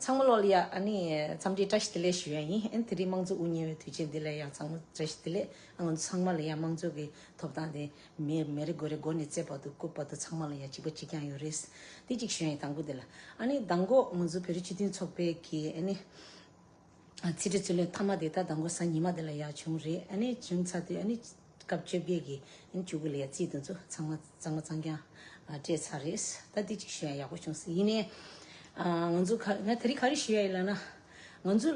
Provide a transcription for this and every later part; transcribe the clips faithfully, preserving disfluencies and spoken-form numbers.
ཚང་མ་ལོག་ལ་ཡ་ཨ་ནི་འཚམས་འདྲི་བཀྲ་ཤིས་བདེ་ལེགས་ཞུ་ཡ་ཡིན། ཨ་ནི་དེ་རིང་དམངས་གཙོ་དབུ་བརྙེས་པའི་དུས་ཆེན་འདི་ལ་ཡ་ཚང་མ་བཀྲ་ཤིས་བདེ་ལེགས། ཨ་ང་ཚོ་ཚང་མ་ལ་ཡ་དམངས་གཙོ་གི་ཐོབ་ཐང་དེ་མེ་མེ་རི་མགོ་རི་མགོ་ནས་རྩེ་བར་དུ་རྐུབ་བར་དུ་ཚང་མ་ལ་ཡ་གཅིག་པ་གཅིག་རྐྱང་ཡོད་རེད། དེ་གཅིག་ཞུ་ཡ་ཡིན། དང་པོ་དེ་ལ་ཨ་ནི་མདང་དགོང་ང་ཚོ་བོད་རིགས་སྤྱི་མཐུན་ཚོགས་པའི་གི་ཨ་ནི་ཚིག་འབྲི་རྩོད་ལེན་མཐའ་མ་དེ་ད་མདང་དགོང་གཟའ་ཉི་མ་དེ་ལ་ཡ་བྱུང་རེད། ཨ་ནི་བྱུང་ཚར་དུས་ཨ་ནི་སྐབས་བཅོ་བརྒྱད་ཀྱི་ཨ་ནི་བཅུ་དགུ་ལ་ཡ་རྩིས་དེ་ཚོ་ཚང་མ་གཙང་མ་གཙང་རྐྱང་སྤྲད་ཚར་རེད། ད་འདི་གཅིག་ཞུ་ཡ་ཡག་པོ་བྱུང་སོང་། ཡིན་ནའི་ང་ཚོ་ག་ང་དེ་རིང་ག་རེ་ཞུ་ཡ་ཡིན་ལབ་ན། ང་ཚོ་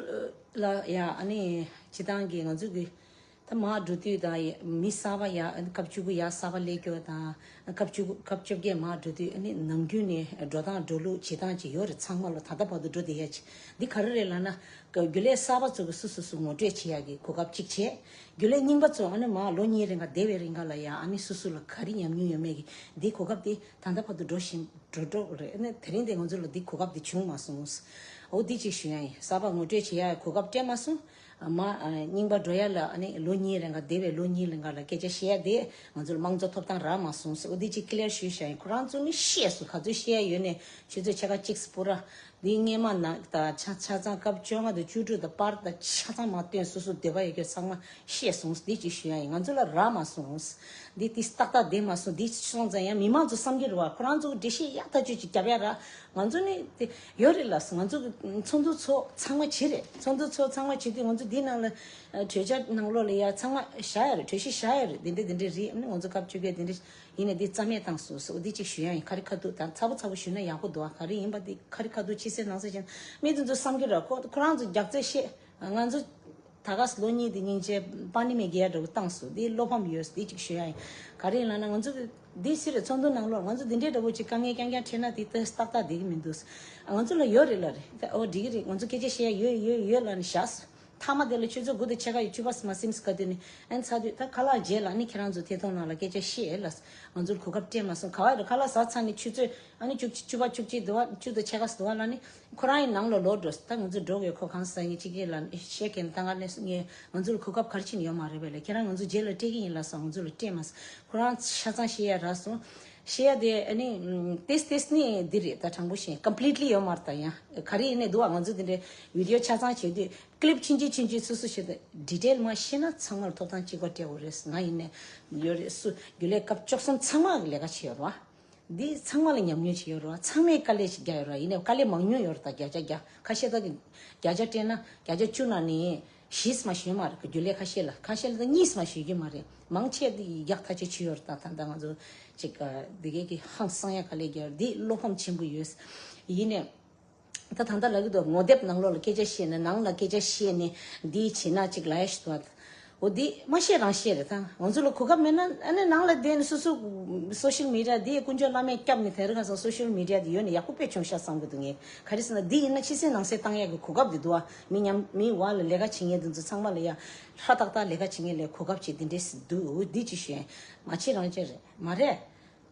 ལ་ཡ་ཨ་ནི་སྤྱི་བཏང་གི་ང་ཚོ་གི་ད་མར་འགྲོ་དུས་དང་མི་གསར་པ་ཡ་ཨ་ནི་སྐབས་བཅུ་དགུ་ཡ་གསར་པ་སླེབས་རྒྱུ་དང་། སྐབས་བཅུ་དགུ་སྐབས་བཅོ་བརྒྱད་མར་འགྲོ་དུས་ཨ་ནི་ནམ་རྒྱུན་ནས་འགྲོ་སྟངས་འགྲོ་ལུགས་བྱེད་སྟངས་ཅིག་ཡོད་རེད། ཚང་མ་ལ་ད་ལྟ་བར་དུ་འགྲོ་བསྡད་ཡ་ཅིག་འདི་ག་རེ་རེད་ལབ་ན། རྒྱུན་ལས་གསར་པ་ཚོ་གི་སོ་སོ་སོ་ངོ་སྤྲོད་བྱེད་ཡག་གི་གོ་སྐབས་གཅིག་བྱས། རྒྱུན་ལས་རྙིང་པ་ཚོ་ཨ་ནི་མར་ལོ་གཉིས་རིང་ག་བསྡད་པའི་རིང་ག་ལ་ཡ་ཨ་ནི་སོ་སོ་ལ་ག་རེ་ཉམས་མྱོང་ཡོད་མེད་ཀྱི་འདི་གོ་སྐབས་དེ་ད་ལྟ་བར་དུ་འགྲོ་བཞིན་འགྲོ་འགྲོ་རེད། ཨ་ནི་དེ་རིང་དེ་ང་ཚོ་ལ་འདི་གོ་སྐབས་དེ་བྱུང་མ་སོང་། འོ་འདི་གཅིག་ཞུ་ཡ་ཡིན། གསར་པ་ངོ་སྤྲོད་བྱེད་ཡག་གོ་སྐབས་སྤྲད་མ་སོང་། མར་རྙིང་པ་འགྲོ་ཡ་ལ་ཨ་ནི་ལོ་གཉིས་རིང་ག་བསྡད་པའི་ལོ་གཉིས་རིང་ག་ལ་སྐད་ཆ་བཤད་ཡ་དེ་ང་ཚོ་ལ་དམངས་གཙོ་ཐོབ་ཐང་རག་མ་སོང་། འོ་འདི་གཅིག་ཀི་ལེར་ཞུས་བཞག་ཡིན། ཁོ་རང་ཚོ་ནི་ཤེས་སོང་ག་ཚོད་བཤད་ཡ་ཡོད་ནས་ཆུ་ཚོད་ཕྱེད་ཀ་གཅིག་སྤུ་ར། འདི་སྔས་མ་ནང་དང་ཆ་ཆ་ཚང་སྐབས་བཅོ་ལྔ་དང་བཅུ་དྲུག་དང་པར་དང་ཆ་ཚང་མ་བཏོན། སོ་སོ་འདོད་པ་ཡོད་རྒྱུ་ཚང་མ་ཤེས་སོང་། འདི་གཅིག་ཞུ་ཡ་ཡིན། ང་ཚོ་ལ་རག་མ་སོང་། འདི་དེ་ཏག་ཏག་བསྡད་མ་སོང་། འདི་སོང་ཙང་ཡང་མི་མང་ཚོ་བསམ་གྱི་རེད་བ། ཁོ་རང་ཚོ་འགྲེལ་བཤད་ཡག་ཐག་ཆོད་ཅིག་རྒྱབ་ཡ་རག་ང་ཚོ་ནི་དེ་ཡོད་རེད་ལ་སོང་། ང་ཚོ་གི་ཚོགས་འདུ་ཚོགས་ཚང་མ་བྱེད་རེད། ཚོགས་འདུ་ཚོགས་ཚང་མ་བྱེད་དུས་ང་ཚོ་འདི་ནང་ལ་གྲོས་འཆར་ནང་ལོགས་ལ་ཡ་ཚང་མ་བཞག་ཡ་རེད། གྲོས་གཞི་བཞག་ཡ་རེད། འདི་འདྲ་འདི་འདྲ་རེད། ང་ཚོ་སྐབས་བཅོ་བརྒྱད་འདི་འདྲ་ཡིན་ནས་འདི་རྩ་མེད་བཏང་སོང་། སོ་འདི་གཅིག་ཞུ་ཡ་ཡིན། ཁ་རི་ཁ་ཐུག་དང་ཚ་པོ་ཚ་པོ་ཞུས་ན་ཡག་པོ་འདུག་ཨ། ག་རེ་ཡིན་པ་འདི་ཁ་རི་ཁ་ཐུག་ཕྱི་གསལ་ནང་གསལ་བྱས་ན་མི་དེ་ཚོ་བསམ་གྱི་ར། ཁོ་ཁོ་རང་ཚོ་རྒྱག་རྩོད་བཤད། ང་ཚོ་ད་ག་ལོ་གཉིས་དེ་སྙིང་རྗེ་པ་ནི་མེད་རྒྱལ་འདྲ་བོ་བཏང་སོང་། འདི་བློ་ཕམ་ཡོད། འདི་གཅིག་ཞུ་ཡ་ཡིན། ག་རེ་ཡིན་ལབ་ན་ང་ཚོ་འདི་སི་རེད། ཚོགས་འདུ་ནང་ལོགས་ང་ཚོ་འདི་འདྲའི་འདྲ་བོ་ཅིག་དཀའ་ངལ་རྐྱང་རྐྱང་འཕྲད་ན་དེ་ཏག་ཏག་བསྡད་ཀྱི་མི་འདུག་ང་ཚོ་ལ་ཡོད་རེད་ལ་རེད། ཨོ་འགྲིག་གི་རེད། ང་ཚོ་སྐད་ཆ་བཤད་ཡ་ཡོད་ཡོད་ཡོད་ལབ་ནས་བཞག་སོང་། མཐའ་མ་དེ་ལ་ཆུ་ཚོད་དགུ་དང་ཕྱེད་ཀ་ཡི་བཅུ་པ་མ་ཟིན་ས་ག་དུས་ནས་ཨན་ཚ་དུས་ད་ཁ་ལག་རྗེས་ལ་ནི་ཁྱེད་རང་ཚོ་ཐད་གཏོང་ནང་ལ་སྐད་ཆ་བཤད་ལ། ང་ཚོར་གོ་སྐབས་སྤྲད་མ་སོང་། ག་བ་རེད། ཁ་ལག་ཟ་ཚར་ནས་ཆུ་ཚོད་ཨ་ནི་བཅུ་བཅུ་པ་བཅུ་གཅིག་འདུག་བ། བཅུ་དང་ཕྱེད་ཀ་འདུག་བ་ལ་ནི་ཁོ་རང་ཡི་ནང་ལ་ལོག་འགྲོ། ད་ང་ཚོ་འགྲོ་དགོས། ཁོ་གང་ཟ་ཡིན་གཅིག་གིས་ལ་བཤད་མཁན་ད་ག་ནས་ངས་ང་ཚོར་གོ་སྐབས་ག་རེ་བྱས་ནས་ཡོད་མ་རེད་པས་ལ། ཁྱེད་རང་ང་ཚོ་རྗེས་ལ་སྤྲད་ཀྱི་ཡིན་ལ་སོང་། ང་ཚོ་ལ་སྤྲད་མ་སོང་། ཁོ་རང་ཆ་ཚང་བཤད་ཡ་རག་སོང་། བཤད་ཡ་དེ་ཨ་ནི་ཏེས་ཏེས་ནི་འདི་རེད། ད་དྲང་པོ་བཤད་ཀམ་པི་ལིཊ་ལི་ཡོད་མ་རེད། ད་ཡང་ག་རེ་ཡིན་ནའི་འདུག་བ། ང་ཚོ་དེ་འདྲའི་བི་ཌི་ཡོ་ཆ་ཚང་བྱེད་དུས་ཀི་ལིབ་ཆུང་ཆུང་ཆུང་ཆུང་སོ་སོ་བྱེད་དུས་ཌི་ཊེལ་མ་ཤེས་ན་ཚང་མར་ཐོབ་ཐང་གཅིག་པ་སྤྲད་དགོས་རེད། ང་ཡིན་ནའི་ཡོད་རེད། སུ་རྒྱུན་ལས་སྐབས་བཅུ་གསུམ་ཚང་མ་ལས་ཀ་བྱེད་ཡོད་རེད་བ། འདི་ཚང་མ་ལ་ཉམས་མྱོང་ཅིག་ཡོད་རེད་བ། ཚང་མས་དཀའ་ལས་ཤིག་རྒྱག་ཡོད་རེད་བ། ཡིན་ནའི་དཀའ་ལས་མང་ཉུང་ཡོད་རེད། ད་བརྒྱ་ཆ་བརྒྱ་ཁ་ཤས་ད་གི་བརྒྱ་ཆ་སྤྲད་ན་བརྒྱ་ཆ་བཅུ་ནང་ནས་བཞི་མ་ཞུས་མ་རེད། རྒྱུན་ལས་ཁ་ཤས་ལ་ཁ་ཤས་ལ་ད་གཉིས་མ་ཞུ་རྒྱུ་མ་རེད། མང་ཆེ་འདི་ཡག་ཐག་ཆོད་ཆུ་ཡོད་རེད། ད་ད་ད་ང་ཚོ་ཅིག་འདི་གས་ཀྱི་ཧང་སང་ཡ་དཀའ་ལས་རྒྱག་ཡོད་རེད། འདི་བློ་ཕམ་ཆེན་པོ་ཡོད། ཡིན་ནའི་ད་ད་ལྟ་ལབ་ཀྱི་འདུག་ངོ་དེབ་ནང་ལོགས་ལ་སྐད་ཆ་བཤད་ནས་ནང་ལ་སྐད་ཆ་བཤད་ནས་འདི་བྱེད་ན་ཅིག་ལབ་ཡ་ཞིག་འདུག་འོ་འདི་མ་བཤད་རང་བཤད་རེད། ད་ང་ཚོ་ལ་གོ་སྐབས་མེད་ན་ཨ་ནི་ནང་ལ་བསྡད་ནས་སོ་སོ་སོ་ཤལ་མི་ཌི་ཡ་འདི་དཀོན་མཆོག་བླ་མས་སྐྱབས་ནས་དེ་རིང་ཁ་སང་སོ་ཤལ་མི་ཌི་ཡ་འདི་ཡོད་ནས་ཡག་པོ་དཔེ་བྱུང་ཤག་བསམ་གྱི་འདུག་ངས་ག་རེ་ཟེར་ན་འདི་ཡིན་ན་ཕྱི་གསལ་ནང་གསལ་བཏང་ཡག་གི་གོ་སྐབས་འདི་འདུག་བ། མི་ཉམས་མི་བར་ལ་ལས་ཀ་བྱེད་མཁན་འདི་ཚོ་ཚང་མ་ལ་ཡ་ཧྲ་ཏག་ཏག་ལས་ཀ་བྱེད་མཁན་ལ་གོ་སྐབས་ཅིག་འདི་འདྲས་འདུག་འོ་འདི་ཅིག་ཞུ་ཡ་ཡིན། མ་བྱེད་རང་བྱེད་རེད་མ་རེད།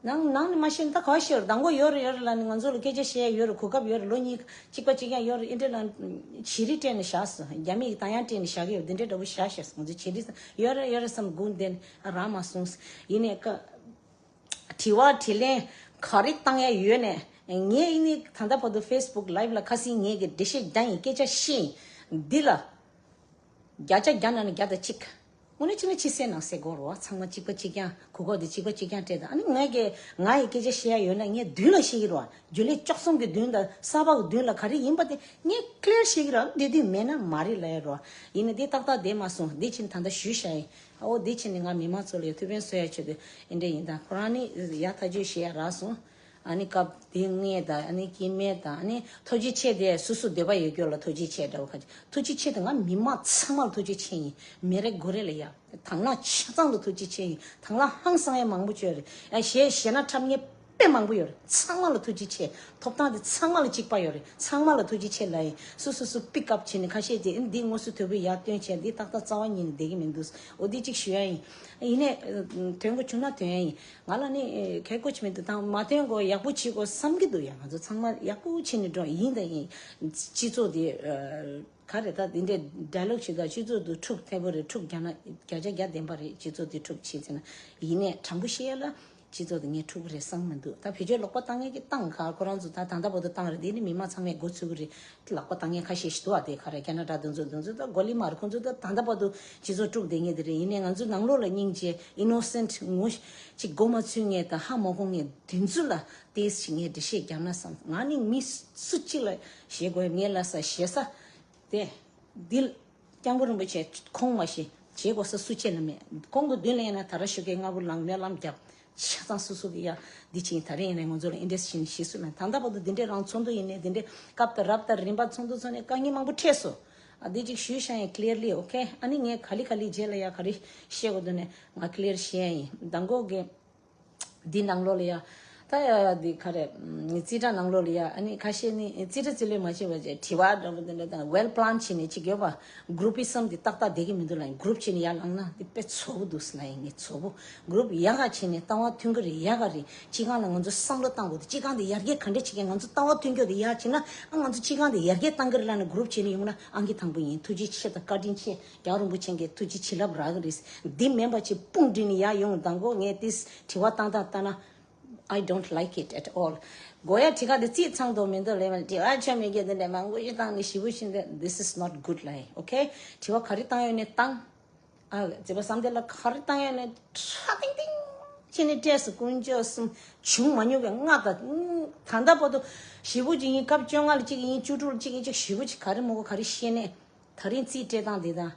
ནང་ནང་ནས་མ་ཤེས་ན་ད་ག་བ་ཤེས་རེད། མདང་དགོང་ཡོད་རེད་ཡོད་རེད་ལབ་ནས་ང་ཚོ་ལ་སྐད་ཆ་བཤད་ཡ་ཡོད་རེད། གོ་སྐབས་ཡོད་རེད། ལོ་གཉིས་གཅིག་པ་གཅིག་རྐྱང་ཡོད་རེད། འདི་འདྲ་ལ་བྱེད་རིགས་སྤྲད་ནས་བཞག་སོང་། རྒྱ་མི་ཡི་ད་ཡང་སྤྲད་ནས་བཞག་གི་ཡོད། འདི་འདྲ་འདྲ་པོ་བཞག་བཞག་སོང་། ང་ཚོ་བྱེད་རིགས་ཡོད་རེད་ཡོད་རེད་བསམ་སྒུག་བསྡད་ནས་རག་མ་སོང་། ཡིན་ནའི་ཀ་དྲི་བ་དྲིས་ལན་ག་རེ་བཏང་ཡ་ཡོད་ནས་ངས་ཡིན་ནའི་ད་ལྟ་བར་དུ་ཕེ་སི་བུག་ལའིབ་ལ་ཁ་སང་ངས་ཀྱི་འགྲེལ་བཤད་རྒྱག་ཡིན། སྐད་ཆ་བཤད་ཡིན། འདི་ལ། བརྒྱ་ཆ་བརྒྱ་ནང་ནས་བརྒྱ་དང་གཅིག་དངོས་གནས་བྱས་ན་ཕྱི་གསལ་ནང་གསལ་དགོས་རེད་བ། ཚང་མ་གཅིག་པ་གཅིག་རྐྱང་གོ་སྐབས་དེ་གཅིག་པ་གཅིག་རྐྱང་སྤྲད་དང་། ཨ་ནི་ངས་ཀྱི་ང་ཡི་སྐད་ཆ་བཤད་ཡ་ཡོད་ན་ངས་མདུན་ལ་བཤད་ཀྱི་རེད་བ། རྒྱུན་ལས་བཅུ་གསུམ་གྱི་མདུན་དང་གསར་པ་གི་མདུན་ལ་ག་རེ་ཡིན་པ་དེ་ངས་ཀི་ལེར་བཤད་ཀྱི་རེད། འདི་དུས་མེད་ན་མ་རེད་ལབ་ཡ་རེད་བ། ཡིན་ན་འདི་ཏག་ཏག་བསྡད་མ་སོང་། འདི་ཕྱིན་ད་ལྟ་ཞུས་བཞག་ཡིན། ཨོ་འདི་ཕྱིན་ནས་ང་མི་མང་ཚོ་ལ་ཡ་ཐུགས་ཕན་གསོས་ཡ་ཆེད་དུ་འདི་འདྲ་ཡིན། ད་ཁོ་རང་ནི་ཡ་ཐག་ཆོད་བཤད་ཡ་རག་སོང་། ཨ་ནི་སྐབས་དེ་ངས་དང་ཨ་ནི་སྐྱེ་དམན་དང་ཨ་ནི་ཐུགས་རྗེ་ཆེ་དེ་སོ་སོ་འདོད་པ་ཡོད་རྒྱུ་ལ་ཐུགས་རྗེ་ཆེ་འདྲ་བོ་ཁ་ཅིག་ཐུགས་རྗེ་ཆེ་དེ་ང་མི་མང་ཚང་མ་ལ་ཐུགས་རྗེ་ཆེ་ཡིན། མི་རེ་མགོ་རེ་ལ་ཡ་དང་བླངས་ཆ་ཚང་ལ་ཐུགས་རྗེ་ཆེ་ཡིན། དང་བླངས་ཧང་སང་ཡ་མང་པོ་བྱོས་རེད། ཨ་ཞེ་ཞེ་ན་འཁྲབ་མཁན་དཔེ་མང་པོ་ཡོད་རེད། ཚང་མ་ལ་ཐུགས་རྗེ་ཆེ། ཐོབ་ཐང་དེ་ཚང་མ་ལ་གཅིག་པ་ཡོད་རེད། ཚང་མ་ལ་ཐུགས་རྗེ་ཆེ་ལབ་ཡིན། སོ་སོ་སོ་པིག་ཨབ་བྱས་ནས་ཁ་ཤས་ཀྱིས་འདི་དངོས་སུ་དོ་པོའི་ཡར་སྟོན་བྱས་འདི་ཏག་ཏག་རྩ་བ་ཉིད་ནས་བསྡད་ཀྱི་མི་འདུག་འོ་འདི་གཅིག་ཞུ་ཡ་ཡིན། ཡིན་ནའི་དོན་གོ་བྱུང་ན་དོན་ཡ་ཡིན། ང་ལ་ནི་གལ་དགོས་ཅི་མི་འདུག་དང་མ་དོན་གོ་ཡག་པོ་བྱེད་དགོས་བསམ་གྱི་འདུག་ཡ། ང་ཚོ་ཚང་མ་ཡག་པོ་བྱེད་ནས་འགྲོ་ཡིན་དང་ཡིན། སྤྱི་ཚོགས་འདི་ག་རེ་ད་འདི་འདྲའི་ཌའི་ལོག་བྱེད་ད་སྤྱི་ཚོགས་འདི་འཁྲུག་ཐེབས་པོ་རེད། འཁྲུག་རྒྱག་ན་བརྒྱ་ཆ་བརྒྱ་བདེན་པ་རེད། སྤྱི་ཚོགས་འདི་འཁྲུག་བྱེད་ཟེར་ན་ཡིན་ནའི་དྲང་པོ་བཤད་ཡ་ལ། སྤྱི་ཚོགས་དེ་ངས་འཁྲུག་གི་རེད་བསམ་མི་འདུག་ད་བེད་སྤྱོད་ལོག་པ་བཏང་མཁན་གྱི་བཏང་ག་ཁོ་རང་ཚོ་ད་ད་ལྟ་བར་དུ་བཏང་རེད། དེ་ནི་མི་མང་ཚང་མས་མགོ་ཚོས་ཀྱི་རེད། ལག་པ་བཏང་མཁན་ཁ་ཤས་ཤིག་འདུག་ཨ། དེ་ག་རེ་ཁེ་ན་ཌ་དེ་ཚོ་དེ་ཚོ་ད་གོ་ལི་མ་རེད། ཁོ་ཚོ་ད་ད་ལྟ་བར་དུ་སྤྱི་ཚོགས་དཀྲུག་བསྡད་མཁན་དེ་རེད། ཡིན་ནའི་ང་ཚོ་ནང་ལོགས་ལ་སྙིང་རྗེ་ཨི་ནོ་སེན་ཊི་ངོ་ཅིག་མགོ་མ་ཚོས་མཁན་དང་ཧ་མ་གོ་མཁན་དེ་ཚོ་ལ་ཏོག་ཙམ་ངས་འགྲེལ་བཤད་རྒྱབ་ན་བསམ། ང་ནི་མི་སུ་གཅིག་ལ་ཞེད་དགོས་ངས་ལབ་ས་ཞེད་ས་དེ་འདི། སྐྱབས་མགོན་རིན་པོ་ཆེ་ཁོང་མ་གཞི་བྱེད་དགོས་ས་སུ་བྱེད་ན་མེད། ཁོང་གི་མདུན་ལ་ཡིན་ན་ད་ར་ཞོགས་ཀས་སྔ་པོ་ལངས་སྨོན་ལམ་བརྒྱབ། ཆ་ཚང་སོ་སོ་གི་ཡ་འདི་ཕྱིན། ད་རེས་ཡིན་ནའི་ང་ཚོ་ལ་ཨིན་ཌི་ཡ་ཞིག་ནས་ཤེས་སུ་ལ་ད་ལྟ་བར་དུ་འདི་འདྲའི་རང་ཚོགས་འདུ་ཡིན་ནའི་འདི་འདྲའི་སྐབས་དང་རབ་དང་རིམ་པ་ཚོགས་འདུ་ཚོགས་ནས་དཀའ་ངལ་མང་པོ་འཕྲད་སོང་། ཨ་འདི་གཅིག་ཞུས་བཞག་ཡིན་ཀླེར་ལི། ཨོ་ཁེ། ཨ་ནི་ངས་ག་ལེ་ག་ལེ་རྗེས་ལ་ཡ་ག་རེ་བཤད་དགོས་འདུག་ནས་ང་ཀླེར་བཤད་ཡིན། མདང་དགོང་གི་འདི་ནང་ལོགས་ལ་ཡ། ད་ཡ་འདི་ག་རེ། རྩིས་ཁྲ་ནང་ལོགས་ལ་ཡ། ཨ་ནི་ཁ་ཤས་ནི་རྩིས་ཁྲ་རྩིས་ལོས་མ་བྱས་པ་བྱས་དྲི་བ་འདྲ་པོ་འདི་འདྲ་དང་ཝེལ་པི་ལན་བྱས་ནས་ཅིག་ཡོད་པ། གུ་རུབ་ཨི་སམ་འདི་ཏག་ཏག་བསྡད་ཀྱི་མི་འདུག་ལ། གུ་རུབ་བྱས་ནས་ཡར་ལངས་ན་འདི་དཔེ་ཚོགས་པོ་འདུག་ལ། ཡིན་ངས་ཚོགས་པོ་གུ་རུབ་ཡག་ག་བྱས་ནས་ལྟ་བ་མཐུན་གྱི་རེད། ཡག་ག་རེད། སྤྱི་ཁང་ལ་ང་ཚོ་བསམ་བློ་བཏང་དགོས་འདུག་སྤྱི་ཁང་འདི་ཡར་རྒྱས་ག་འདྲས་བྱེད་མཁན། ང་ཚོ་ལྟ་བ་མཐུན་སྐྱོད་འདི་ཡག་བྱས་ན། ཨ་ང་ཚོ་སྤྱི་ཁང་འདི་ཡར་རྒྱས་བཏང་གི་རེད་ལབ་ནས་གུ་རུབ་བྱས་ནས་ཡོང་ན་ཨང་ཀི་དང་པོ་ཡིན། ཐུགས་རྗེ་ཆེ་དང་བཀའ་དྲིན་ཆེ། རྒྱལ་བ་རིན་པོ་ཆེ་གིས་ཐུགས་རྗེ་བྱིན་རླབས་རག་གི་རེད། འདི་མིན་པ་ཅིག་དཔུང་སྒྲིལ་ནས་ཡར་ཡོང་། མདང་དགོང་ངས་ཏིས་དྲི་བ་བཏང་སྟངས་ལྟ་ན། I don't like it at all. གོ་ཡ་དྲི་ཁ་འདི་རྩིས་ཚང་དོ་མི་འདུག་ལས་མ་དྲི་བ་ཆ་མེད་ཀྱི་འདི་འདྲ་མང་པོ་ཞིག་བཏང་ནས་ཞེ་པོ་ཞིག་འདི། This is not good ལ། ཨོ་ཁེ། དྲི་བ་ག་རེ་བཏང་ཡོད་ནས་བཏང་། ཨ་མཛད་པ་བསམ་གཏན་ལགས་ག་རེ་བཏང་ཡོད་ནས་ཁྲ་ཏིང་ཏིང་བྱས་ནས་སྤྲད་སོང་། དཀོན་མཆོག་གསུམ། བྱུང་མ་མྱོང་བའི་ལྔ་དང་། ད་ལྟ་བར་དུ་ཞེ་པོ་ཅིག་ཡིན། སྐབས་བཅོ་ལྔ་ལ་གཅིག་ཡིན། བཅུ་དྲུག་ལ་གཅིག་ཡིན། གཅིག་ཞེ་པོ་ཅིག་ག་རེ་མོ་གོ་ག་རེ་བཤད་ནས། ད་རིང་རྩིས་སྤྲད་སྟངས་འདི་དང་།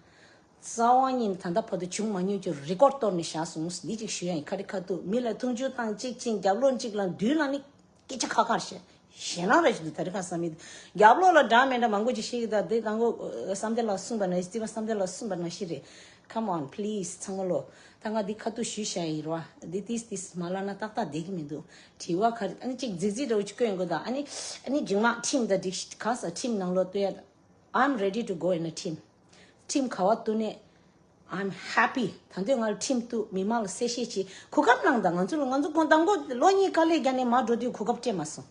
རྩ་བ་ཉིད་ནས་ད་ལྟ་བར་དུ་བྱུང་མ་མྱོང་གི་རི་ཀོཌ་གཏོར་ནས་བཞག་སོང་། འདི་གཅིག་ཞུ་ཡ་ཡིན། ཁ་རི་ཁ་ཐུག་མི་ལ་མཐོང་ཆུང་བཏང་གཅིག་ཕྱིན། རྒྱབ་ལོགས་གཅིག་ལ་མདུན་ལ་ནི་སྐད་ཆ་ཁ་ཁར་བཤད། ཞེད་སྣང་ར་ཞིག་འདུག་ད་རི་ཁ་བསམ་མི་འདུག་རྒྱབ་ལོགས་ལ་འདྲ་མི་འདྲ་མང་པོ་ཅིག་བཤད་ཀྱི་འདུག་དེ་དང་པོ་བསམ་གཏན་ལགས་གསུངས་པ་ནང་བཞིན། རྩིས་པ་བསམ་གཏན་ལགས་གསུངས་པ་ནང་བཞིན་རེད། Come on please ཚང་མ་ལོ། ད་ང་འདི་ཁ་ཐུག་ཞུས་བཞག་ཡིན་རོ། འདི་ཏིས་ཏིས་མ་ལབ་ན་ཏག་ཏག་བསྡད་ཀྱི་མི་འདུག་དྲི་བ་ག་རེ། ཨ་ནི་གཅིག་རྫིག་རྫིག་འདྲ་བོ་ཅིག་བཀོད་ཡོང་གི་འདུག་ཨ་ནི་ཨ་ནི་རྗེས་མ་ཁྲིམས་དང་སྒྲིག་གཞི་ག་ས་ཁྲིམས་ནང་ལོགས་སྟོན་ཡ། I'm ready to go in a team. ཁྲིམས་ག་བ་གཏུག་ནས། I'm happy. ད་དུང་ང་ལ་ཁྲིམས་གཏུག་མི་མང་ལ་གསལ་བཤད་བྱེད། གོ་སྐབས་གནང་དང་། ང་ཚོ་ལ། ང་ཚོ་དགོང་དག་གོ་ལོ་གཉིས་དཀའ་ལས་བརྒྱབ་ནས་མར་འགྲོ་དུས་གོ་སྐབས་སྤྲད་མ་སོང་།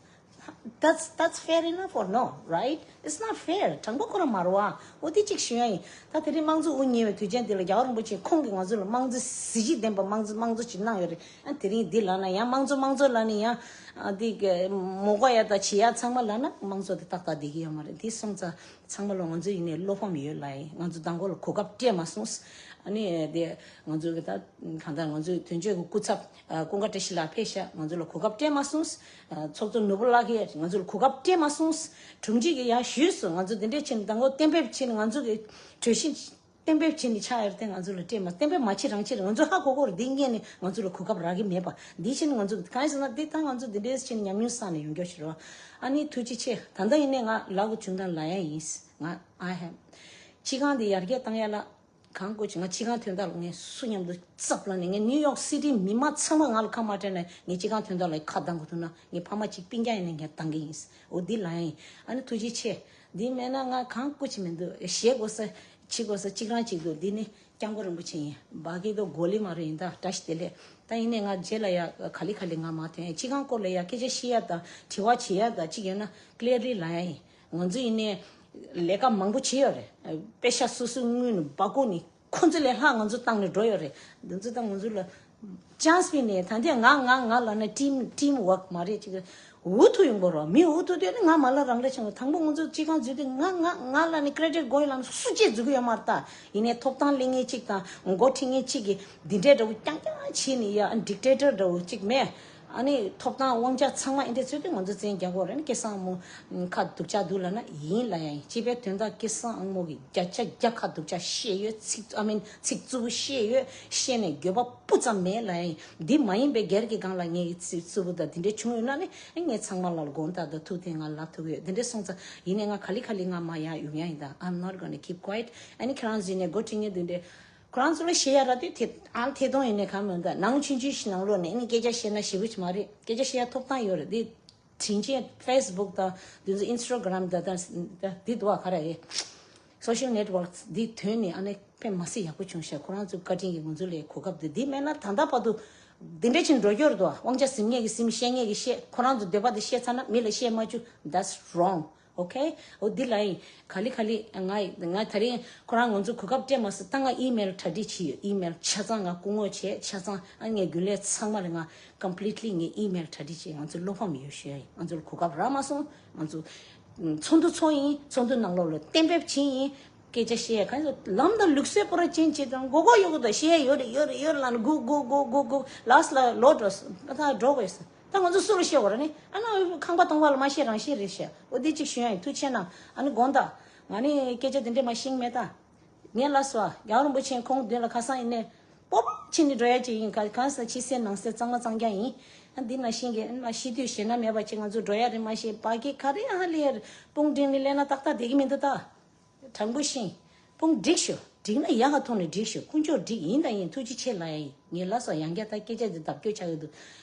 That's that's fair enough or no, right? It's not fair. དྲང་པོ་ཁོ་རང་མ་རེད་བ། འོ་དེ་གཅིག་ཞུ་ཡ་ཡིན། ད་དེ་རིང་དམངས་གཙོ་དབུ་བརྙེས་པའི་དུས་ཆེན་འདི་ལ་རྒྱལ་བ་རིན་པོ་ཆེ་ཁོང་གིས་ང་ཚོ་ལ་དམངས་གཙོ་གཟི་བརྗིད་ལྡན་པ་དམངས་གཙོ་དམངས་གཙོ་ཅིག་གནང་ཡོད་རེད། ཨ་དེ་རིང་འདི་ལབ་ན་ཡང་དམངས་གཙོ་དམངས་གཙོ་ལབ་ནས་ཡང་ཨ་འདི་གི་མོ་གོ་ཡ་དང་བྱེད་ཡ་ཚང་མ་ལབ་ན་དམངས་གཙོ་དེ་ཏག་ཏག་བསྡད་ཀྱི་ཡོད་མ་རེད། དེ་སོང་ཙང་། ཚང་མ་ལ་ང་ཚོ་ཡིན་ནའི་བློ་ཕམ་ཡོད་ལ། ཡིན་ང་ཚོ་མདང་དགོང་ལ་གོ་སྐབས་སྤྲད་མ་སོང་། ཨ་ནི་དེ་ང་ཚོ་གི་ད་གང་ལྟར་ང་ཚོའི་དོན་གཅོད་ཀྱི་སྐུ་ཚབ་ཀུན་དགའ་བཀྲ་ཤིས་ལགས་ཕེབས་ཤག་ང་ཚོ་ལ་གོ་སྐབས་སྤྲད་མ་སོང་། ཚོགས་གཙོ་ནོར་བུ་ལགས་ཀྱིས་ང་ཚོ་ལ་གོ་སྐབས་སྤྲད་མ་སོང་། དྲུང་ཆེ་གིས་ཡར་ཞུས་སོང་། ང་ཚོ་དེ་འདྲས་བྱས་ནས་མདང་དགོང་གཏན་འབེབས་བྱས་ནས་ང་ཚོ་གི་གྲོས་གཞི་གཏན་འབེབས་བྱས་ནས་ཆགས་ཡོད་དེ། ང་ཚོ་ལ་སྤྲད་མ། གཏན་འབེབས་མ་བྱེད་རང་བྱེད་རེད། ང་ཚོ་ཧ་གོ་གོ་རེད། འདི་སྔོན་ནས་ང་ཚོ་ལ་གོ་སྐབས་རག་གི་མེད་པ། འདི་བྱས་ནས་ང་ཚོ་གང་ཡིན་ཟེར་ན། འདི་ད་ང་ཚོ་འདི་འདྲས་བྱས་ནས་ཉམས་མྱོང་བསགས་ནས་ཡོང་རྒྱུ་ཞིག་རེད། ཨ་ནི་ཐུགས་རྗེ་ཆེ། ད་ལྟ་ཡིན་ནའི་ང་ལབ་དགོས་བྱུང་ཙང་ལབ་ཡ་ཡིན། ང་I have སྤྱི་ཁང་འདི་ཡར་རྒྱས་བཏང་ཡ་ལ་གང་དགོས་ཀྱི། ང་སྤྱི་ཁང་དོན་དག་ལ་ངས་སུ་མཉམ་དུ་རྩབ་ལ་ནས། ངས་ནིའུ་ཡོག་སི་ཊི་མི་མང་ཚང་མ་ང་ལ་ཁ་མ་སྤྲད་ན་ངས་སྤྱི་ཁང་དོན་དག་ལ་ཁ་གདང་དགོས་ཐུག་ན། ངས་ཕ་མ་གཅིག་སྤུན་ཀྱག་ཡིན་ནའི་ངས་གདང་གི་ཡིན། འོ་འདི་ལབ་ཡ་ཡིན། ཨ་ནི་ཐུགས་རྗེ་ཆེ། འདི་མེད་ན་ང་གང་དགོས་ཀྱི་མི་འདུག་བཤད་དགོས་ས་བྱེད་དགོས་ས་གཅིག་རང་གཅིག་འདུག་འདི་ནི་སྐྱབས་མགོན་རིན་པོ་ཆེ་ཡིན། བ་གི་དོ་གོ་ལི་མ་རེད། ཡིན་ད་བཀྲ་ཤིས་བདེ་ལེགས། ད་ཡིན་ནའི་ང་རྗེས་ལ་ཡ་ག་ལེ་ག་ལེ་ང་མ་ཐོན། སྤྱི་ཁང་སྐོར་ལ་ཡ་སྐད་ཆ་བཤད་ཡ་དང་དྲི་བ་བྱེད་ཡ་དང་གཅིག་ཡོད་ན་ཀླེར་ལི་ལབ་ཡ་ཡིན། ང་ཚོ་ཡིན་ནའི་ལས་ཀ་མང་པོ་བྱས་ཡོད་རེད། པེ་ཤ་སོ་སོའི་དངུལ་ནས་སྦ་ཁུག་ནས་ཁོ་ཚོ་ལས་ལྷག་ང་ཚོ་བཏང་ནས་འགྲོ་ཡོད་རེད། འདི་ཚོ་ད་ང་ཚོ་ལ་ཅན་སི་ཕུད་ནས། ད་ལྟ་ང་ང་ང་ལབ་ན་ཊིམ་ཊིམ་ཝོག་མ་རེད། ཅིག་འུ་ཐུག་ཡོང་དགོས་རོགས། མི་འུ་ཐུག་དུས་ནི་ང་མ་ལ་རང་རེད་བྱུང་། དང་པོ་ང་ཚོ་སྤྱི་ཁང་འཛུལ་དུས་ང་ང་ང་ལབ་ནས་ཀེ་རེ་ཌིཊ་དགོས་ཡོད་ལབ་ན་སུ་གཅིག་འཛུལ་གི་ཡོད་མ་རེད། ད་ཡིན་ནའི་ཐོབ་ཐང་ལེན་མཁན་གཅིག་དང་འགོ་ཁྲིད་མཁན་གཅིག་གིས་འདི་འདྲའི་འདྲ་བོ་རྐྱང་རྐྱང་བྱས་ནས་ཡ་ཌིག་ཊེ་ཊར་འདྲ་བོ་གཅིག་མེད། ཨ་ནི་ཐོབ་ཐང་དབང་ཆ་ཚང་མ་ཨེ་འདྲ་ཚོད་དུས་ང་ཚོ་བཙན་རྒྱག་དགོས་རེད། ཨ་ནི་སྐལ་བཟང་དམུ་ཁ་སྡུག་ཅག་འདུག་ལབ་ན་ཡིན་ལབ་ཡ་ཡིན། སྤྱི་པའི་དོན་དག་སྐལ་བཟང་དམུ་གི་བརྒྱ་ཆ་བརྒྱ་ཁ་སྡུག་ཅག་བཤད་ཡོད། ཚིག་I mean ཚིག་རྩུབ་པོ་བཤད་ཡོད། བཤད་ནས་འགྱོད་པ་སྤུ་ཙམ་མེད་ལབ་ཡ་ཡིན། འདི་མ་ཡིན་པའི་སྒེར་གྱི་སྒང་ལ་ངས་ཚིག་རྩུབ་པོ་དང་འདི་འདྲ་བྱུང་ཡོད་ན་ནི་ངས་ཚང་མ་ལ་དགོངས་དག་དང་ཐུགས་བདེན་ང་ལབ་ཐུབ་ཡོད། འདི་འདྲ་སོང་ཙང་ཡིན་ནའི་ང་ག་ལེ་ག་ལེ་ང་མ་ཡར་ཡོང་ཡ་ཡིན། ད་I'm not gonna keep quiet. ཨ་ནི་ཁྱེད་རང་ཚོ་ཡིན་ནའི་འགོ་ཁྲིད་མཁན་འདི་འདྲ། ཁོ་རང་ཚོ་ལ་བཤད་ཡ་ར་དུས་དེ་ཨང་ཐེ་གཏོང་ཡིན་ནའི་གང་མིན་ད་ནང་ཆུང་ཆུང་ཞིག་ནང་ལོགས་ནས་ནི་སྐད་ཆ་བཤད་ན་ཞེ་པོ་ཅིག་མ་རེད། སྐད་ཆ་བཤད་ཡ་ཐོབ་ཐང་ཡོད་རེད། དེ་དྲིན་ཆེན་ཕེ་སི་བུག་དང་དེ་ཚོ་ཨིན་སི་ཊ་གྷ་རམ་དང་ད་ད་འདི་འདུག་བ་ག་རེ་རེད། སོ་ཤལ་ནེཊ་ཝོག་འདི་ཐོན་ནས་ཨ་ནི་དཔེ་མ་སྲིད་ཡག་པོ་བྱུང་ཤག་ཁོ་རང་ཚོ་བཀའ་དྲིན་གྱིས་ང་ཚོ་ལ་གོ་སྐབས་འདི་འདི་མེད་ན་ད་ལྟ་བར་དུ་འདི་འདྲ་ཅིག་འགྲོ་རྒྱུ་རེད་དོ། དབང་ཆ་ཟིན་མཁན་གྱིས་ཟིན། བཤད་མཁན་གྱིས་བཤད། ཁོ་རང་ཚོ་འདོད་པ་དེ་བཤད་ཚར་ན་མི་ལ་བཤད་མ་བཅུག That's wrong. ཨོ་ཁེ། ཨོ་འདི་ལ་ཡིན། ག་ལེ་ག་ལེ། ང་ང་ད་རིང་ཁོ་རང་ང་ཚོ་གོ་སྐབས་སྤྲད་མ་སོང་། ད་ང་ཨི་མེལ་གྲ་སྒྲིག་བྱས་ཡོད། ཨི་མེལ་ཆ་ཚང་ང་སྐུ་ངོ་བྱས། ཆ་ཚང་ཨ་ངའི་རྒྱུན་ལས་ཚང་མ་ལ་ང་ཀམ་པི་ལི་ཊི་ལི་ངའི་ཨི་མེལ་གྲ་སྒྲིག་བྱས། ང་ཚོ་བློ་ཕམ་ཡོད་ཞུ་ཡ་ཡིན། ང་ཚོ་ལ་གོ་སྐབས་རག་མ་སོང་། ང་ཚོ་ཚོགས་འདུ་ཚོགས་ཡིན། ཚོགས་འདུ་ནང་ལོགས་ལ་གཏན་འབེབས་བྱས་ཡིན། སྐད་ཆ་བཤད་ཡ་གང་ཡོད། ལམ་དང་ལུགས་སྲོལ་པོ་ར་ཅན་བྱེད་དང་མགོ་སྐོར་ཡོད་གི་འདུག་བཤད་ཡ་ཡོད་རེད་ཡོད་རེད་ཡོད་རེད་ལབ་ནས་སྒུག་སྒུག་སྒུག་སྒུག་སྒུག་ལཱ་སི་ལ་ལོག་འགྲོ་སོང་། ད་འགྲོ་དགོས་སོང་། ད་ང་ཚོ་སུ་ལ་བཤད་དགོས་རེད་ནི། ཨ་ན་ཁང་པ་སྟོང་པ་ལ་མ་བཤད་རང་བཤད་རེད་བཤད། འོ་དེ་གཅིག་ཞུ་ཡ་ཡིན། ཐུགས་རྗེ་ཆེ་གནང་། ཨ་ནི་དགོངས་དག་ང་ནི་སྐད་ཆ་དེ་འདྲས་མ་ཤེས་མེད་ད། ངས་ལ་སོ་རྒྱལ་བ་རིན་པོ་ཆེ་ཁོང་མདུན་ལ་ཁ་སང་ཡིན་ནས་སྤོབས་པ་བྱས་ནས་འགྲོ་ཡ་ཅིག་ཡིན། ག་གང་ཟེར་ཕྱི་གསལ་ནང་གསལ་གཙང་མ་གཙང་རྐྱང་ཡིན། ཨ་འདི་ན་ཤེས་གི་ཨ་ཤི་དུས་ཞེད་སྣང་མེད་པ་ཅིག་ང་ཚོ་འགྲོ་ཡ་རེད། མ་ཤེས་པ་གི་ག་རེ་ཨ་ལེར་དཔུང་སྒྲིག་ནས་སླེབས་ན་ཏག་ཏག་བསྡད་ཀྱི་མི་འདུག་ད། དྲང་པོ་བཤད། དཔུང་སྒྲིག་ཤོག་སྒྲིག་ན་ཡག་ག་ཐོག་ནས་སྒྲིག་ཤོག་དཀོན་མཆོག་སྒྲིག་ཡིན་དང་ཡིན། ཐུགས་རྗེ་ཆེ་ལ་ཡིན། ངས་ལ་སོ་ཡང་བསྐྱར་ད་སྐད་ཆ་འདི་ལྡབ་སྐྱོར་ཆགས་ཀྱི་འདུག་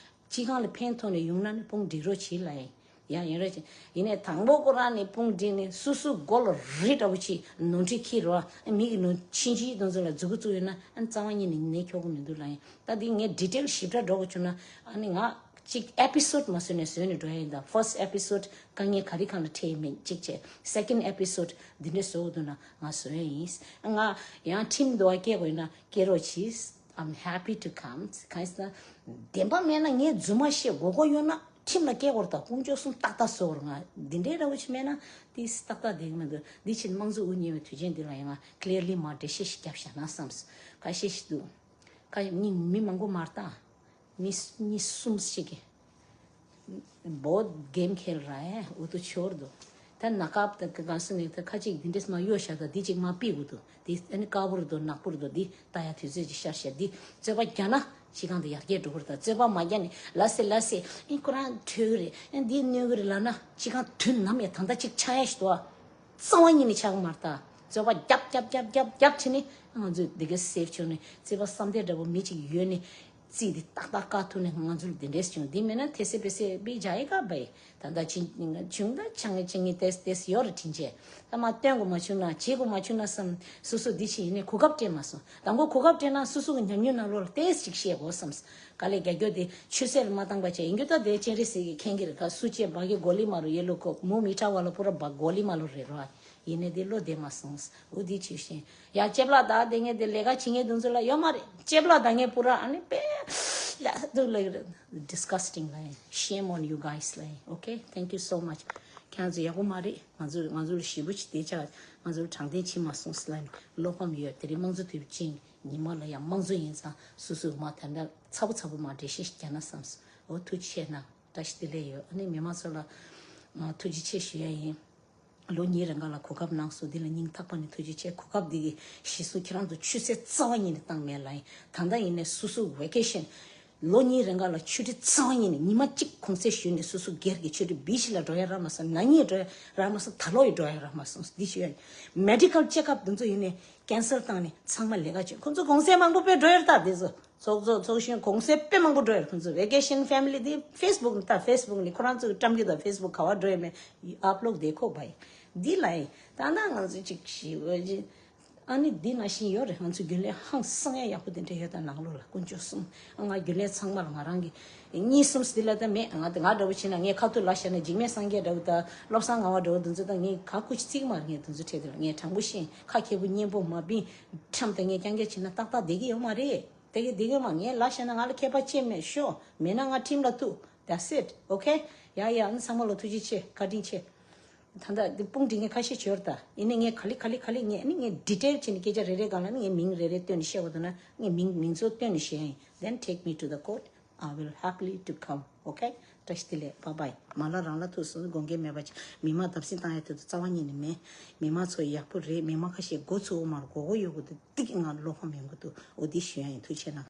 སྤྱི་ཁང་ལ་ཕན་ཐོགས་ནས་ཡོང་ན་ནི་དཔུང་སྒྲིག་རོགས་བྱེད་ལ་ཡིན། ཡང་ཡིན་རོགས་བྱེད། ཡིན་ནའི་དང་པོ་ཁོ་རང་ནས་དཔུང་སྒྲིག་ནས་སུ་སུ་མགོ་ལ་རི་འདྲ་བོ་ཅིག་ནོར་འཁྲུལ་ཁྱེར་རོགས། མི་གི་ནོར་ཕྱིན་ཅི་དོན་ཚོ་ལ་མཛུ་གུ་བཙུགས་ཡོད་ན་ཨ་རྩ་བ་ཉིད་ནས་ནས་འཁྱོག་གི་མི་འདུག་ལ་ཡིན། ད་འདི་ངས་ཌི་ཊེལ་ཞིབ་ཕྲ་འགྲོ་དགོས་བྱུང་ན་ཨ་ནི་ང་གཅིག་ཨེ་པི་སོ་ཌི་མ་བཟོས་ནས་བཟོས་ནས་འགྲོ་ཡ་ཡིན། ད་ཕར་སི་ཊི་ཨེ་པི་སོ་ཌི་དཀའ་ངལ་ག་རེ་གང་ལ་འཕྲད་ཡིན་མིན་གཅིག་བྱས། སེ་ཀེན་ཌི་ཨེ་པི་སོ་ཌི་འདི་འདྲས་བཟོ་དགོས་འདུག་ན་ང་བཟོ་ཡ་ཡིན། ང་ཡང་ཁྲིམས་འདུལ་བ་སྐྱེལ་དགོས་ཡིན་ན་སྐྱེལ་རོགས་གྱིས། I'm happy to come. གང་ཡིན་ཟེར་ན་བདེན་པ་མེད་ན་ངས་རྫུན་མ་བཤད་དགོས་མཁོ་ཡོད་ན་ཁྲིམས་ལ་སྐྱེལ་དགོས་རེད། ད་དཀོན་མཆོག་གསུམ་ཏག་ཏག་བཟོ་དགོས་རེད། ང་འདི་འདྲའི་འདྲ་བོ་ཅིག་མེད་ན་དེ་ཏག་ཏག་བསྡད་ཀྱི་མི་འདུག་འདི་ཕྱིན་དམངས་གཙོ་དབུ་བརྙེས་པའི་དུས་ཆེན་འདི་ལ་ཡང་ང་ཀླེར་ལི་མ་འགྲེལ་བཤད་ཞིག་བརྒྱབ་བཞག་ན་བསམས། ཁ་ཤས་ཤིག་འདུག་ཁ་ཤས་མི་མང་པོ་མ་རེད་ད། མི་གཉིས་གསུམ་ཞིག་གིས་བོད་གེམ་ཁེལ་ར་ཨེ་འུ་ཐུ་ཆོར་འདུག་ད་ན་ཀབ་དང་ག་སུ་ནས་ད་ཁ་ཅིག་འདི་འདྲས་མ་གཡོ་བཞག་ད་འདི་ཅིག་མ་ཕིག་འུ་ཐུ་དེ་ཨ་ནི་དཀར་པོ་རེད་འདུག་ནག་པོ་རེད་འདུག་འདི་ལྟ་ཡ་དུས་ཚོད་ཅིག་ཤར་ཤར་འདི་རྩོད་པ་རྒྱག་ན་སྤྱི་ཁང་དུ་ཡར་རྒྱས་འགྲོ་གི་རེད། ད་རྩོད་པ་མ་རྒྱག་ནས་ལ་སེ་ལ་སེ་ཨེ་ཁོ་རང་ཁྲོས་གི་རེད་ཨེ་འདི་གནོད་གི་རེད་ལབ་ན་སྤྱི་ཁང་དུས་ནམ་ཡང་ད་ལྟ་ཅིག་ཆགས་ཡ་ཞིག་འདུག་ཨ། རྩ་བ་ཉིད་ནས་ཆགས་ཀྱི་མ་རེད་ད། རྩོད་པ་རྒྱབ་རྒྱབ་རྒྱབ་རྒྱབ་རྒྱབ་བྱས་ནས་ང་ཚོས་འདི་ག་སེབ་བྱུང་ནས་རྩོད་པ་བསམ་གཏན་འདྲ་པོ་མི་གཅིག་ཡོད་ནས་རྩིས་འདི་ཏག་ཏག་བཀག་ཐུབ་ནས་ང་ཚོ་ལ་འདི་འདྲས་བྱུང་། འདི་མེད་ན་ཐེ་སེ་པེ་སེ་པི་ཇ་ཡི་ཀ་བའི་ད་ལྟ་ཅི་བྱུང་ད་ཆང་ངེ་ཆང་ངེ་ཏེས་ཏེས་ཡོད་རེད་དྲིན་ཆེ། ད་མ་སྟོན་དགོས་མ་བྱུང་ན་བྱེད་དགོས་མ་བྱུང་ན་བསམ་སོ་སོ་འདི་ཕྱིན་ཡིན་ནས་གོ་སྐབས་སྤྲད་མ་སོང་། དང་པོ་གོ་སྐབས་སྤྲད་ན་སོ་སོ་གི་ཉམས་མྱོང་ནང་ལོགས་ལ་ཏེས་ཅིག་བཤད་དགོས་བསམ། ག་ལེ་རྒྱ་རྒྱོ་དེ་ཆུ་སེར་མ་བཏང་པ་བྱས་ཡིན་རྒྱུ་ད་དེ་སྤྱན་རས་གཟིགས་ཀྱི་མཁན་གྱི་རེད། ཁ་སུ་ཅེ་བ་གི་གོ་ལི་མ་རུ་ཡེ་ལོ་ཁོ་མུ་མི་ཁྲ་བ་ལ་པུ་ར་བ་གོ་ལི་མ་ལོ་རེད་རོ། ཡིན་ནས་དེ་བློ་བདེ་མ་སོང་། འུ་དེ་ཆུ་ཤིང་ཡ་ལྕེ་བླ་དག་དེ་ངས་དེ་ལས་ཀ་བྱེད་ངེས་དུང་ཚོ་ལ་ཡོད་མ་རེད། ལྕེ་བླ་དག་ངས་པུ་ར་ཨ་ནི་པེ་ལ་དུ་ལ་disgusting ལ་ཡིན། Shame on you guys ལ་ཡིན། Okay, thank you so much. ཁྱེད་ཚོ་ཡག་པོ་མ་རེད། ང་ཚོ་ང་ཚོ་ལ་ཞེ་པོ་ཅིག་དེ་ཆགས། ང་ཚོ་ལ་དྲང་བདེན་བྱེད་མ་སོང་ཟེར་ལ་ཡིན། བློ་ཕམ་ཡོད། དེ་རིང་དམངས་གཙོ་དུས་ཆེན། ཉི་མ་ལ་ཡང་དམངས་གཙོ་ཡིན་ཙང་སོ་སོས་མ་དེ་འདྲ་ཚ་པོ་ཚ་པོ་མ་འགྲེལ་བཤད་ཞིག་རྒྱག་ན་བསམས། འོ་ཐུགས་རྗེ་ཆེ་གནང་། བཀྲ་ཤིས་བདེ་ལེགས་ཡོད། ཨ་ནི་མི་མང་ཚོ་ལ་ཐུགས་རྗེ་ཆེ་ཞུ་ཡ་ཡིན། ལོ་གཉིས་རིང་ག་ལ་གོ་སྐབས་གནང་སོང་། འདི་ལ་སྙིང་ཐག་པ་ནས་ཐུགས་རྗེ་ཆེ། གོ་སྐབས་འདི་གི་གཞི་སུ་ཁྱེད་རང་ཚོ་ཆུད་ཟོས་རྩ་བ་ཉིད་ནས་བཏང་མེད་ལ་ཡིན། ད་ལྟ་ཡིན་ནས་སོ་སོ་ཝེ་ཀེ་ཤན་ལོ་གཉིས་རིང་ག་ལ་ཆུ་ཁྲི་རྩ་བ་ཉིད་ནས་ཉི་མ་གཅིག་གུང་སེང་ཞུས་ནས་སོ་སོ་སྒེར་གྱི་ཆུ་ཁྲི་བི་ཤི་ལ་འགྲོ་ཡ་རག་མ་སོང་། ན་ནིང་འགྲོ་ཡ་རག་མ་སོང་། ད་ལོ་ཡི་འགྲོ་ཡ་རག་མ་སོང་། འདི་ཞུ་ཡ་ཡིན། མེ་ཌི་ཀལ་ཅེ་ཀ་ཨབ་འདི་ཚོ་ཡིན་ནས། ཀེན་སར་བཏང་ནས་ཚང་མ་ལས་ཀ་བྱེད། ཁོང་ཚོ་གུང་སེང་མང་པོ་དཔེ་འགྲོ་ཡོད་ད། དེ་ཚོ་ཚོགས་གཙོ་ཚོགས་གཞོན་གུང་སེང་དཔེ་མང་པོ་འགྲོ་ཡོད། ཁོང་ཚོ་ཝེ་ཀེ་ཤན་ཕེ་མི་ལི་དེ་ཕེ་སི་བུག་ནི་ད་ཕེ་སི་བུག་ནི་ཁོ་རང་ཚོ་གི་བཀྲམ་གི་ད། ཕེ་སི་བུག་ག་བ་འགྲོ་ཡོད་མེད་ཨབ་ལོཌ་དེ་ཁོ་བ་ཡི་འདི་ལ་ཡི་ད་ན་ང་ཚོ་ཅིག་ཞི་བ་ཅི་ཨ་ནི་འདི་ན་བཞིན་ཡོད་རེད། ང་ཚོ་རྒྱུན་ལས་ཧང་སང་ཡ་ཡག་པོ་དེ་འདྲ་ཡོད་ད། ནང་ལོགས་ལ་དཀོན་མཆོག་གསུམ། ང་རྒྱུན་ལས་ཚང་མ་ལ་ང་རང་གི་གཉིས་གསུམ་སི་ལ་ད་མེད། ང་ང་འདྲ་བོ་བྱས་ན་ངས་ཁ་ཐུག་ལ་བཤད་ན་འཇིགས་མེད་སངས་རྒྱས་འདྲ་བོ་ད་བློ་བཟང་ངག་དབང་འདྲ་བོ་འདི་ཚོ་ད་ངས་ག་ཁུ་ཅི་ཚིག་མ་རེད། ངས་འདི་ཚོ་འཕྲད་དེ་ལ་ངས་དྲང་པོ་བཤད། ཁ་ཁེ་པོ་སྙན་པོ་མ་བིན། ཁྲམ་ད་ངས་རྐྱང་རྐྱང་བྱས་ན་ཏག་ཏག་བསྡད་ཀྱི་ཡོད་མ་རེད། བསྡད་ཀྱི་བསྡད་ཀྱི་ཡོད་མ། ངས་ལ་བཤད་ན་ང་ལ་ཁྱད་པར་ཅི་མེད། ཤོག་མེད་ན་ང་ཁྲིམས་ལ་གཏུག That's it. Okay? ཡ་ཡ། ཨ་ནི་ཚང་མ་ལ་ཐུགས་རྗེ་ཆེ། བཀའ་དྲིན་ཆེ། ད་ལྟ་འདི་དཔུང་སྒྲིག་མཁན་ཁ་ཤས་ཅིག་ཡོད་རེད་ད། ཡིན་ནའི་ངས་ག་ལེ་ག་ལེ་ག་ལེ་ངས་ཨ་ནི་ངས་ཌི་ཊེལ་བྱས་ནས་སྐད་ཆ་རེ་རེ་སྒང་ལ་ཨ་ནི་ངས་མིང་རེ་རེ་བཏོན་ནས་བཤད་དགོས་འདུག་ན་ངས་མིང་མིང་ཚོ་བཏོན་ནས་བཤད་ཡ་ཡིན། Then take me to the court. I will happily to come. Okay? བཀྲ་ཤིས་བདེ་ལེགས། Bye bye. མ་ལ་རང་ལ་ཐུག་སོང་། དགོངས་འགལ་མེད་པ་བྱས། མི་མང་བརྡབ་གསིག་བཏང་ཡ་དེ་ཚོ་རྩ་བ་ཉིད་ནས་མེད། མི་མང་ཚོ་ཡག་པོ་རེད། མི་མང་ཁ་ཤས་མགོ་ཚོས་མ་རེད། མགོ་སྐོར་ཡོད་དགོས་འདུག་འདི་གི་ང་བློ་ཕམ་ཡོང་གི་འདུག་འོ་འདི་ཞུ་ཡ་ཡིན། ཐུགས་རྗེ་ཆེ་གནང་།